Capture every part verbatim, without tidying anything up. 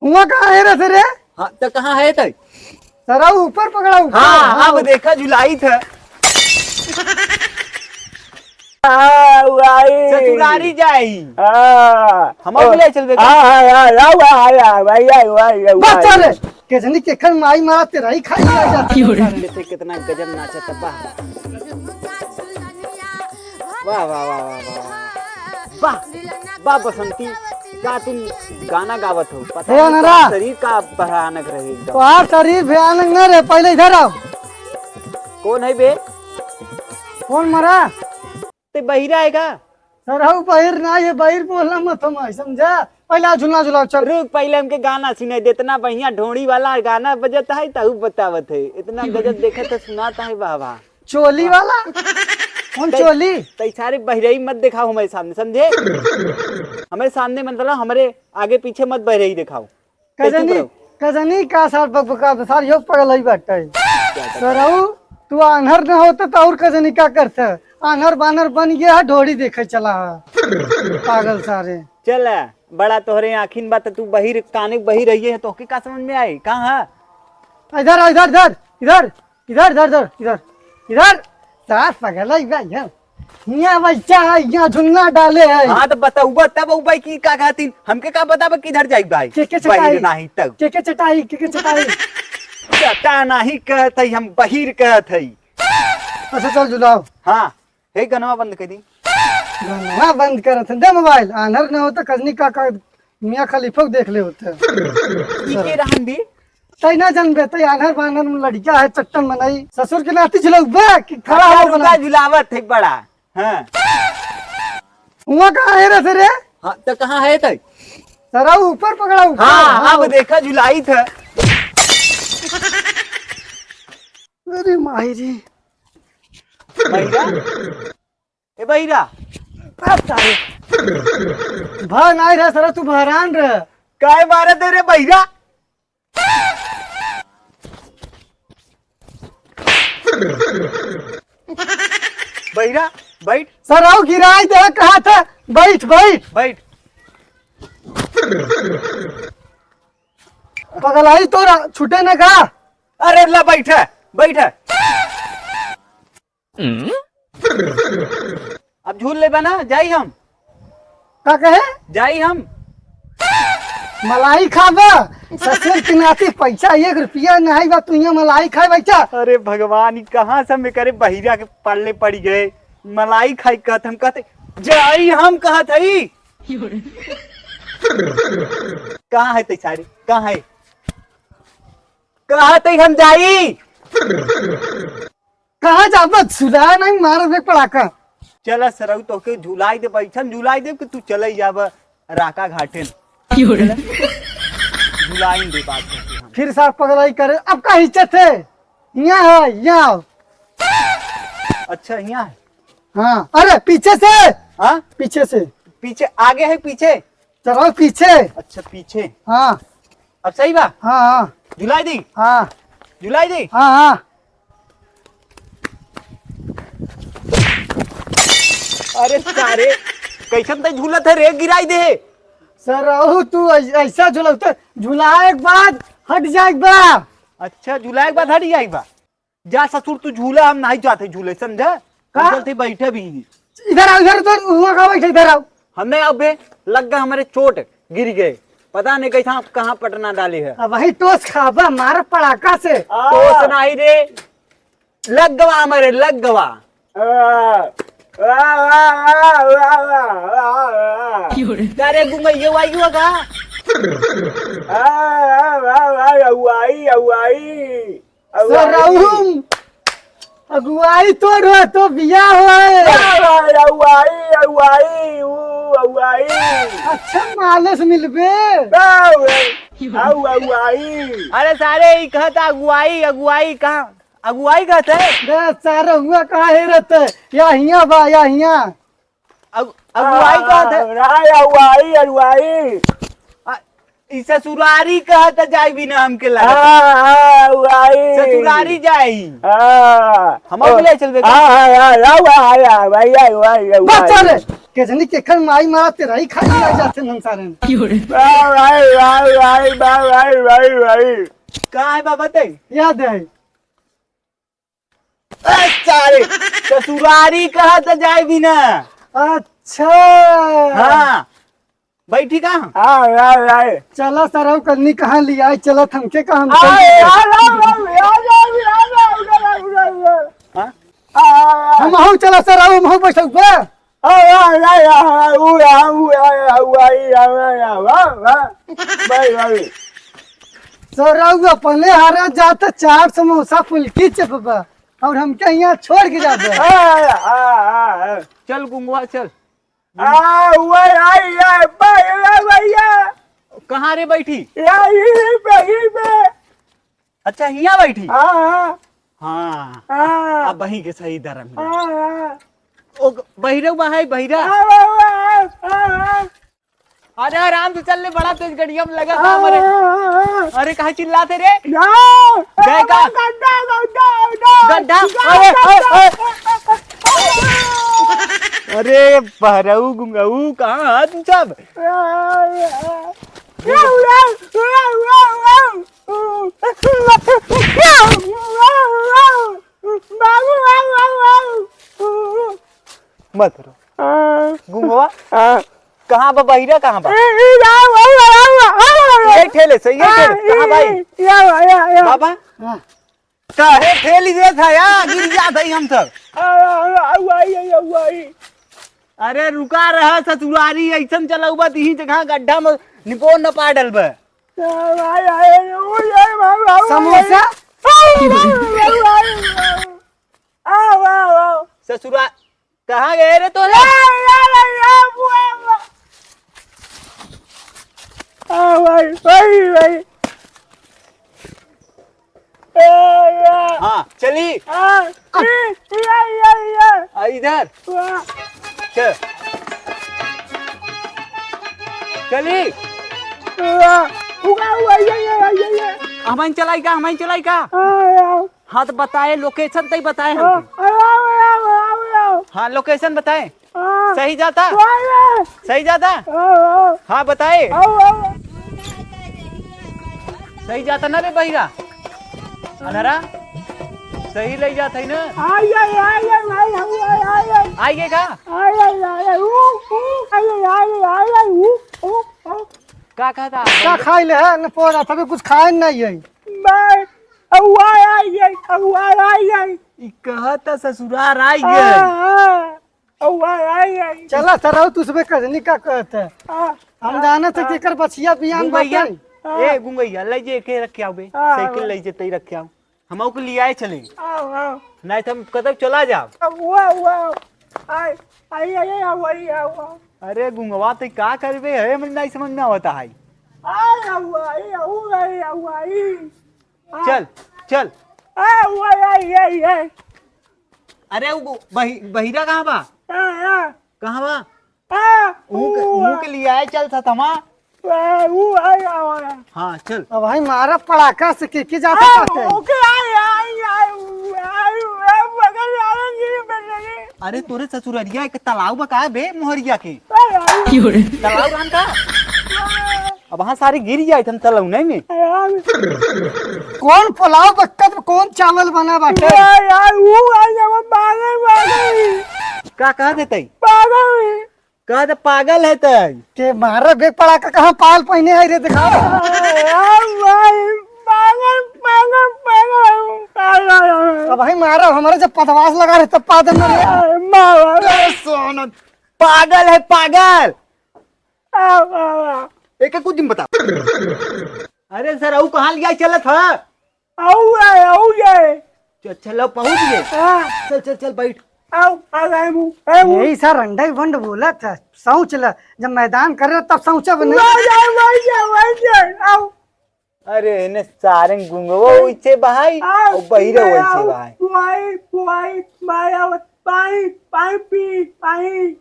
हुआ कहाँ है रे से रे? हाँ, तो कहाँ है तै? सरऊ ऊपर पकड़ा, ऊपर। हाँ, हाँ। अब देखा झुलाई था। हाँ, उ आई। ससुरारी जाई। हाँ। हम ओ, बोले चल बेटा। हाँ, हाँ, हाँ, हाँ, हाँ, हाँ, भाई, हाँ, हाँ, हाँ, बस हाँ। चल रे। के जनी केखर माई मारा तेरा ही खाई लिया जाता है। देखते कितना गजब नाचत बा। वाह, वाह, वाह, वाह, वाह। वाह, वाह बसंती, का तुम गाना गावत हो? पता हे नहीं अनरा। तोहार शरीर का भयानक रहे एकदम। तोहार शरीर भयानक न रहे, पहले इधर आओ। कौन है बे? कौन मरा? ते बहिरा है का? सरऊ बहिर ना, ये बहिर बोलना मत हम, समझा? पहले आ झुलना झुलाओ, चल। रुक, पहले हमके गाना सुने दे, इतना बढ़िया ढोड़ी वाला गाना बजत है, तहु बतावत है। इतना गजब देखत है, सुनाता है, वाह, वाह। चोली वाला? कौन तै-, चोली? तै सारे बहिरई मत दिखाओ हमारे सामने, समझे? हमारे सामने मतलब हमारे आगे पीछे मत बहिरई दिखाओ। कजनी, कजनी का सार बकबका, सार यो पगलई बाटे। सरऊ, तू आन्हर न होते तो और कजनी का करते? आन्हर बानर बन गया है, ढोड़ी देखे चला है। पागल सारे। चल, बड़ा तोहरे आँखिन बा, त तू बहिर, काने बहिर रहिए है, तोहके का समझ में आई? कहाँ है? इधर आ, इधर, इधर, इधर। इधर, इधर, इधर, इधर, इधर। सास पगलई बा, यहाँ। यहाँ बच्चा है, यहाँ झुलना डाले है। हाँ, तो बताऊबा तब, ऊ भाई की का कहतीन? हमके का बताबा किधर जाई भाई? के, के चटाई? बहिर नाही तब। के, के चटाई? के, के चटाई? चटा नाही कहत है, हम बहिर कहत है। अच्छा, चल झुलाओ। हाँ, हे गनवा बंद कर दी। गनवा बंद करत है, दे मोबाइल। आन्हर न होता, कजनी का, का मियाँ खलीफा को देख ले होते। ई के रहन भी? तै ना जानबे, तै आन्हर बान्हर में लड़का है, चट्टन मनई। ससुर के नाती झुलउबे कि खड़ा अच्छा, हो रुका, बना? झुलावत है बड़ा। हाँ। हुआ कहाँ है रे से रे? हाँ, तो कहाँ है तै? सरऊ ऊपर पकड़ा, ऊपर। हाँ, हाँ। अब देखा, झुलाई था। अरे माई रे। भैया, ए बहिरा। बस सारे। भा नाई रह सरऊ, तू बहरान रह। काय मारत है रे बहिरा? बहिरा, बैठ। सरऊ गिराई दे कहा था, बैठ, बैठ। बैठ। पगलाई तो रा-, छूटे न का? अरे ला बैठ, बैठ। अब झूल लेबा ना, जाई हम। का कहे? जाई हम। मलाई खाबा? ससुर के नाती पैसा एक रुपया नाहीं बा, तू यहाँ मलाई खाए बैठा। अरे भगवान, ई कहाँ से हम एकरे बहिरा के पल्ले पड़ी गए? मलाई खाई कहत हम कहते, जाई हम कहत हई। कहाँ है तै सारी? कहाँ है? कहाँ तै हम जाई? कहाँ जाबा? झुला नहीं, मार दे पड़ाका। चला सरऊ, तोके झुलाई दे, बैठन झुलाई दे कि तू चले जाबा राका घाटेन। झुलाई दे बात करके हम। फिर सार पगलाई करे, अब का हिचत है? यहाँ है, यहाँ। अच्छा, यहाँ है। हाँ, अरे पीछे से। हाँ? पीछे से। पीछे, आगे है पीछे? चलो पीछे। अच्छा, पीछे। हाँ। अब सही बा? हाँ, हाँ। झुलाई दी? हाँ। झुलाई दी? हाँ, हाँ। अरे सारे, कैसन तै झूलत है रे, गिराई दे। सरऊ, तू ऐ-, ऐसा झुलौते, झुलाए के बाद हट जाए के बा। अच्छा, झुलाए के बाद हट जाए के बा। जा ससुर, तू झूला, हम नाहीं जाते झूले, समझा? का? हम चलते बैठे भी। इधर आओ, इधर तो हुआ का बैठे, इधर आओ। हमें अबे लग गया हमारे चोट, गिर गए, पता नहीं कैसा कहाँ पटना डाले है। अब वही टोस खाबा, मार पड़ाका से। टोस नहीं रे, लग गवा हमारे, लग गवा। तारे गुंगई ये वाई हुआ का? अगुआई, अगुआई। सरऊ, अगुआई तोर हो तो बियाह होए। अगुआई, अगुआई, ऊ अगुआई। अच्छा मालिस मिलबे। अगुआई। अरे सारे, ई कहत अगुआई, अगुआई कहाँ? अगुआई कहत है? बे सारे, हुआ कहाँ हेरत है? या हियाँ बा, या हियाँ। अगु-, अगुआई कहत है? अगुआई, अगुआई। आ, ई ससुरारी कहत है, जाई भी ना हमके लगत। हाँ, हाँ, अगुआई। ससुरारी जाई। हाँ। हम ओ, ले चलबे। हाँ, हाँ, हाँ, अगुआई, अगुआई, अगुआई। बस चल रे। के जनी केकर माई मारा तेरा ही खाली आ जाते नन सारे। वाह, वाह, वाह, वाह, वाह, वाह, वाह, वाह। का है बाबा ते? याद है। ए, सारे, ससुरारी कहा त जाए बिना। अच्छा। हाँ, बैठी का? हाँ, हाँ, हाँ। चला सरऊ कन्नी कहाँ लियाई, चलत हमके कहाँ हम आए, चल आ, आ, आ, आ, आ, आ, आ, आ, आ। हाँ? आ, आ, आ। हम हूँ चला सरऊ, हम हूँ बैठल बा। आ, आ, आ, आ, आ, उ, आ, उ, आ, आ, उ, आ, ई, आ, आ, आ, आ, आ, आ। भाई, भाई। सरऊ अपने हरा जात चाट समोसा फुल्की चपबा और हमके यहाँ छोड़ के जाबा। आ, आ, आ, आ, आ। चल गुंगवा चल। आ, हुआ, आ, या, बा, या, बा, या। कहाँ रे बैठी? या, यही पे, यही पे। अच्छा, हियाँ बैठी? हाँ, हाँ। हाँ। हाँ। अब वहीं के सही दरम है। हाँ, हाँ। ओ, बहिरऊ बा है, बहिरा। हाँ, हाँ, हाँ, हाँ, हाँ। अरे, आराम से चल ले, बड़ा तेज गड़िया में लगा था हमारे। हाँ, हाँ, हाँ। अरे, काहे चिल्लाते रे? ना। गए का? गड्ढा, गड्ढा, गड्ढा। गड्ढा? गड्ढा, अरे, गड्ढा। अरे, अरे। अरे, बहरऊ, गुंगऊ, कहाँ है तू सब? मत रो। हाँ। गुंगवा? हाँ। कहाँ बा बहिरा, कहाँ बा? ए, ए, आओ, आओ, आओ, आओ, आओ। ये ठेले से, ये हाँ, ठेले। कहाँ ए, भाई? ए, आओ, आओ, आओ। बाबा? हाँ। काहे ठेली देत है या? गिर जात है हम सब। आओ, आओ, आओ, आई, आई, आओ, आई। अरे रुका रहा ससुरारी, ऐसन चलउबा त इही जगह गड्ढा में निपोर न पा डलबे। आओ, आई, आई, ओ, ये, आओ, आओ, समोसा? आओ, आओ, आओ, आओ, आओ। आओ, आओ, आओ। ससुरा-, कहाँ गए रे तोरे? आ, भाई, भाई, भाई। ए, या। हाँ, चली। आ, ई, या, या, या। आ, इधर। वाह। चल। चली। वाह। उगा, उगा, या, या, या, या, या। हमइन चलाई का, हमइन चलाई का? हाँ, या। हाँ, तो बताए, location तई बताए हाँ, हमके। आओ, आओ, आओ, आओ, आओ। हाँ, location बताए। हाँ। सही जाता? हाँ, हाँ। सही जाता? हाँ, हाँ। हाँ, बताए। आओ, आओ। सही जाता ना रे बहिरा? अनहरा? सही लइ जात है ना? आई, आई, आई, आई, आई, आई, आई, आई, आई। आई गए का? आई, आई, आई, आई, ऊ, ऊ, आई, आई, आई, आई, आई, ऊ, ऊ, ऊ। का कहता? का खाई ले है? न पोरा, तभी कुछ खाए नहीं है। मैं, अउआ आई गई, अउआ आई गई। ई कहत ससुरार आई गई। हाँ, हाँ, अउआ आई गई। चला सरऊ, तू सबे कजनी का कहत है? हाँ, हम हाँ, जानत है हाँ। कि एकर बछिया बियान गुंगैया, बाटे। हाँ। ए गुंगैया, ले जे के रख आओ बे। हाँ, साइकिल हाँ। ले जे तई रख आओ। हम ओके लियाए चले। आओ, आओ। नहीं तो हम कतब चला जाओ। अउआ, अउआ। आई, आई, आई, आओ, आई, आओ, आओ। अरे गुंगवा, तई का करबे है? मुझे नहीं समझ में आवता है। आई, अउआ, आई, अउआ, आई, अउआ, आई। आ। चल, चल। आ, अउआ, आई, आई, आई। अरे वो बहि-, बहिरा कहाँ बा? आ, आ। कहाँ बा? आ, उहू के, ऊ, उहू के लियाए चल सतमा। आ, ऊ, आई, आ, आ। हाँ, चल। अब भाई मारा पड़ाका से के, के जाता आ, पाते? ओके, आई, आई, आई, ऊ, आई, ऊ, आ, मगर यार, गिर बन गए। अरे तोरे ससुररिया एक तालाब बा का बे मोहरिया के? आ, आई। तालाब रहन का? आ। अब हाँ सारी गिर जाए हम तलौने में। आ, आ। कौन पुलाव बक्कत में कौन चावल बना बाटे? आ, यार, ऊ, आई, अब बागे, बागे। का कह देते? बागे। कह दे पागल है तै। के मारे बे पड़ाका कहाँ पाल पहिने आई रे, दिखाओ। आ, भाई, पागल, पागल, पागल, पागल। अब भाई मारो, हमारे जब पदवास लगा रहे तब पादन में रे। आ, मारो। अरे सोनन, पागल है, पागल। आ, आ, आ। एक, एक कुछ दिन बता। अरे सरऊ, कहाँ लिया चलत है? आऊ है, आऊ है। अच्छा, लो, पहुँच गए। हाँ। चल, चल, चल, बैठ। आओ, आ गए मु, ए मु। यही सर अंडे बंड बोला था, सोच ला, जब मैदान करे तब सोचा बने। वाह, वाह, वाह, वाह, वाह, आओ। अरे, इन्हें सारंग गुंगो वैसे बहाई, आओ, और बहिरे वैसे आओ, बहाई। वाई, वाई, माया, पाई, पाई पी, पाई।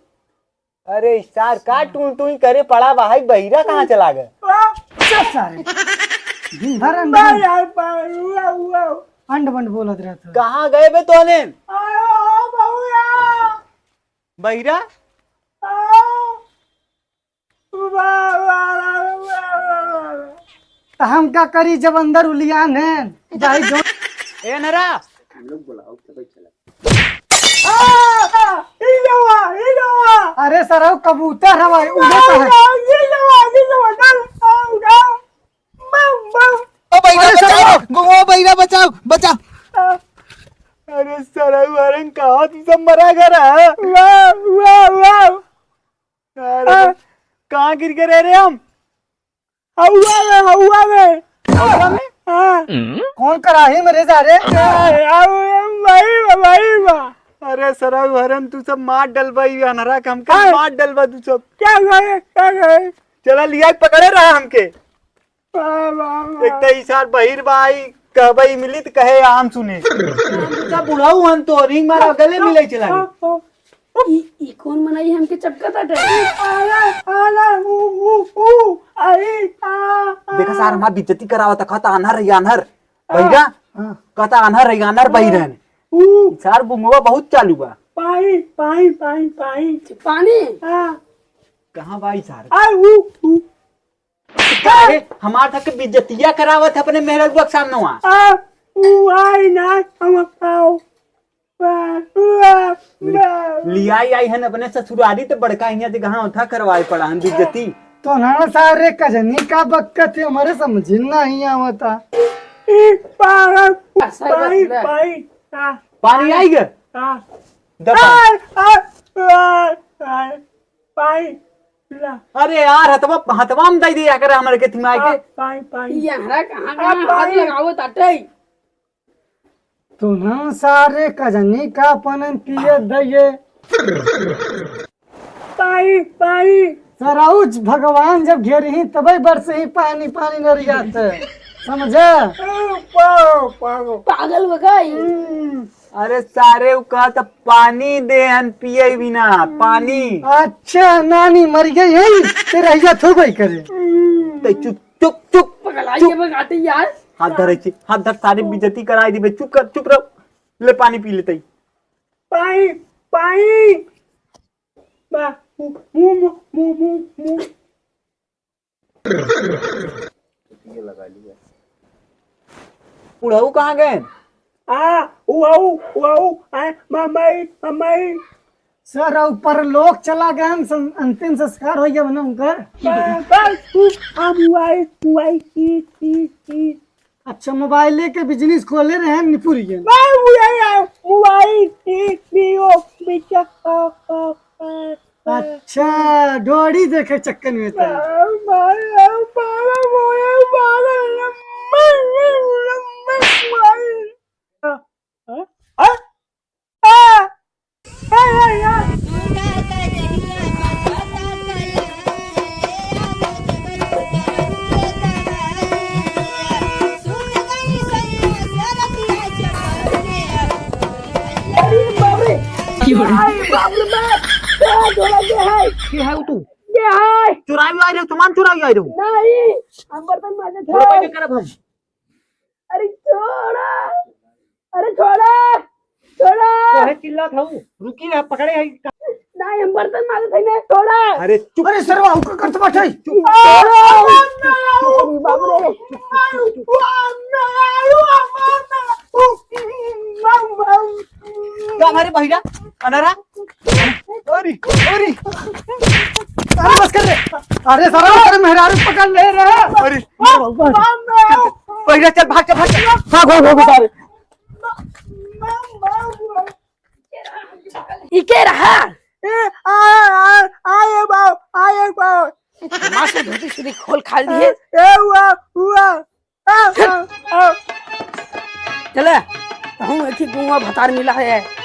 अरे सार, का टूई टूई करे पड़ा बा, हाई बहिरा कहाँ चला गए? वाह! चल सारे। दिन भर अंड बा बंड, यार, बा, हुआ, हुआ। अंड बंड बोलत रहत हो। कहाँ गए बे तोने? आयो, बहुया। बहिरा? आ, वाह, वाह, वाह, वाह, वाह, वाह। त हम का करी जब अंदर उलियान है? जाई जो ए नरा। हम लोग बुलाओ, तबे चला। आ, आ, ई लवा, ई लवा। अरे सरऊ, कबूतर हवा, उड़त है। आ, ई लवा, ई लवा, डाल, आ, उड़ाओ। बम, बम। ओ भैया, अरे बचाओ, सरऊ। ओ भैया, बचाओ, बचाओ। आ, अरे सरऊ, अरे कहाँ तू सब मरा गया रहा? वाह, वाह, वाह। अरे, आ। कहाँ गिर के रह रहे हम? हवा में, हवा में। हवा में? हाँ। कौन कराही में रे सारे? अरे, अब भाई, भाई, वाह। अरे सरऊ हरन, तू सब मार डलबा, ई अनहरा के हमके हाँ। मार डलबा तू सब। क्या करे, क्या करे? चला लिया पकड़े रहा हमके। वाह, वाह, वाह। एक तो ई सार बहिर बा, ई कहबा ई मिली त कहे आम सुने। तू सब बुढ़ऊ हन तो रिंग मारा गले मिले चला गए। हाँ, हाँ। ई, ई कौन मनई हमके चपका ताटे? आला, आला, ऊ, ऊ, ऊ, आई, आ, आ। देखा सार, हमार बेइज्जती करावत, कहता आन्हर है, आन्हर। आ, बहिरा? हाँ। कहता आन्हर है, आन्हर बहिरा है। ऊ। सार गुंगवा बहुत चालू बा। पाई, पाई, पाई, पाई। पानी? हाँ। कहाँ बा ई सार? आ, ऊ, ऊ। अरे, हमार तक बेइज्जतिया करावत है अपने मेहररुआ के सामने वहाँ। आ, ऊ आई ना, हम पाओ। वाह, वाह, वाह। लियाई आई हन अपने ससुरारी त बड़का हियाँ जगह उठा करवाए पड़ा हन बेइज्जती। तो ना सारे कजनी का बक्कत है, हमारे समझ नहीं आवता। ई पागल, पाई, पाई, हाँ। पानी आई गे? हाँ। दबा। आ, आ, आ, आ, पाई, ला। अरे यार, हथवा, हथवा में दे दिया करे हमारे के थिमाई के। आ, पाई, पाई। ई अनहरा कहाँ, आ, कहाँ हाथ पाई। लगावत आटे? तुन्हन सारे कजनी का पनन पिए दइए। पाई, पाई। सरउच भगवान जब घेरही तबे बरसही पानी, पानी नरियात। समझा? पाओ, पाओ। पागल हो गई। हम्म। अरे सारे, उ कहत पानी देहन पिए बिना, पानी। अच्छा, नानी मर गई है, ते रहिया थोबई करे। हम्म। ते चुप, चुप, चुप, पगला चुप। ये बगाते यार। हाथ धरे छी, हाथ धर, सारी बेइज्जती कराई दिबे। चुप कर, चुप रह। ले पानी पी लेते ही। पाई, पाई। बा, मु, मु, मु, मु, मु, मु। बुढ़ऊ कहाँ गए? आ, उआऊ, उआऊ, आ, मम्मी, मम्मी। सर, ऊ परलोक चला गए, हम सं-, अंतिम संस्कार हो गया ना उनका। बस, बस, ऊ, हम उआई, उआई, ई, ई, ई। अच्छा, मोबाइले के बिजनेस खोले रहे निपुरिया। बा, उआई, आ, उआई, ई, ई, ओ, बिचा, आ, आ, आ, आ। अच्छा, डोरी देखे चक्कर में था। आ, मारे, आ, मारे, मारे, मारे, मारे, मारे। आ, आ, आ, आ। अरे बाप रे! अरे बाप रे बाप! क्या जोड़ा के है? के है तू? के है? चुराई आई रहे, सामान चुराई आई रहे। नहीं, हम बर्तन माजे थे। थोड़ा पहले करब हम। अरे छोड़ा, अरे छोड़ा, छोड़ा। काहे चिल्लात हऊ? रुकी ना, पकड़े हई। नहीं, हम बर्तन माजत हई ना, छोड़ा। अरे चुप। अरे सरवा, हुक्का करत बाटे। चुप। अरे बाप रे। का हमारे बहिरा, अनरा? अरे, अरे। अरे बस कर रे। अरे सरवा, अरे मेहरारू पकड़ ले रे। अरे। बहिरा, चल, भाग, चल, भाग, चल। भाग, भाग, भाग, भाग। ई के रहा? ए, आ, आ, आ, ए बाऊ, आ, ए बाऊ। माँ से धोती सूती खोल खाल दिए। ए, ए, हुआ, हुआ। आ, आ, आ। चले, कहूँ एक ही गुंगा भतार मिला है।